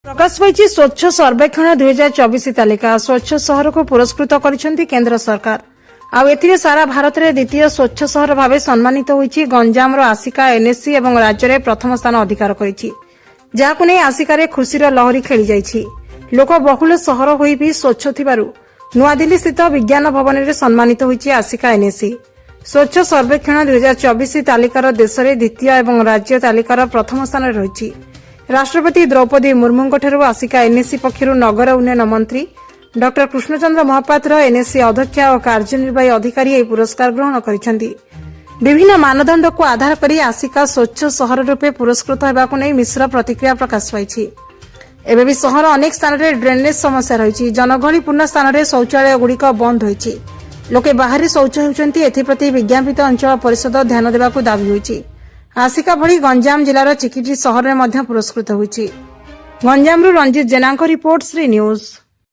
ପ୍ରକାଶ ପାଇଛି ସ୍ୱଚ୍ଛ ସର୍ବେକ୍ଷଣ 2024 ତାଲିକା। ସ୍ୱଚ୍ଛ ସହରକୁ ପୁରସ୍କୃତ କରିଛନ୍ତି କେନ୍ଦ୍ର ସରକାର। ଆଉ ଏଥିରେ ସାରା ଭାରତରେ ଦ୍ୱିତୀୟ ସ୍ୱଚ୍ଛ ସହର ଭାବେ ସମ୍ମାନିତ ହୋଇଛି ଗଞ୍ଜାମର ଆସିକା ଏନ୍ଏସି ଏବଂ ରାଜ୍ୟରେ ପ୍ରଥମ ସ୍ଥାନ ଅଧିକାର କରିଛି, ଯାହାକୁ ନେଇ ଆସିକାରେ ଖୁସିର ଲହରୀ ଖେଳିଯାଇଛି। ଲୋକ ବହୁଳ ସହର ହୋଇ ବି ସ୍ୱଚ୍ଛ ଥିବାରୁ ନୂଆଦିଲ୍ଲୀ ସ୍ଥିତ ବିଜ୍ଞାନ ଭବନରେ ସମ୍ମାନିତ ହୋଇଛି ଆସିକା ଏନ୍ଏସି। ସ୍ୱଚ୍ଛ ସର୍ବେକ୍ଷଣ 2024 ତାଲିକାର ଦେଶରେ ଦ୍ୱିତୀୟ ଏବଂ ରାଜ୍ୟ ତାଲିକାର ପ୍ରଥମ ସ୍ଥାନରେ ରହିଛି। ରାଷ୍ଟ୍ରପତି ଦ୍ରୌପଦୀ ମୁର୍ମୁଙ୍କଠାରୁ ଆସିକା ଏନ୍ଏସି ପକ୍ଷରୁ ନଗର ଉନ୍ନୟନ ମନ୍ତ୍ରୀ ଡକ୍ଟର କୃଷ୍ଣଚନ୍ଦ୍ର ମହାପାତ୍ର, ଏନ୍ଏସି ଅଧ୍ୟକ୍ଷା ଓ କାର୍ଯ୍ୟନିର୍ବାହୀ ଅଧିକାରୀ ଏହି ପୁରସ୍କାର ଗ୍ରହଣ କରିଛନ୍ତି। ବିଭିନ୍ନ ମାନଦଣ୍ଡକୁ ଆଧାର କରି ଆସିକା ସ୍ୱଚ୍ଛ ସହର ରୂପେ ପୁରସ୍କୃତ ହେବାକୁ ନେଇ ମିଶ୍ର ପ୍ରତିକ୍ରିୟା ପ୍ରକାଶ ପାଇଛି। ଏବେ ବି ସହର ଅନେକ ସ୍ଥାନରେ ଡ୍ରେନେଜ ସମସ୍ୟା ରହିଛି। ଜନଗହଳିପୂର୍ଣ୍ଣ ସ୍ଥାନରେ ଶୌଚାଳୟଗୁଡ଼ିକ ବନ୍ଦ ହୋଇଛି। ଲୋକେ ବାହାରେ ଶୌଚ ହେଉଛନ୍ତି। ଏଥିପ୍ରତି ବିଜ୍ଞାପିତ ଅଞ୍ଚଳ ପରିଷଦ ଧ୍ୟାନ ଦେବାକୁ ଦାବି ହୋଇଛି। ଆସିକା ଭଳି ଗଞ୍ଜାମ ଜିଲ୍ଲାର ଚିକିଟି ସହରରେ ମଧ୍ୟ ପୁରସ୍କୃତ ହୋଇଛି। ଗଞ୍ଜାମରୁ ରଞ୍ଜିତ ଜେନାଙ୍କ ରିପୋର୍ଟ, ଶ୍ରୀ ନ୍ୟୁଜ୍।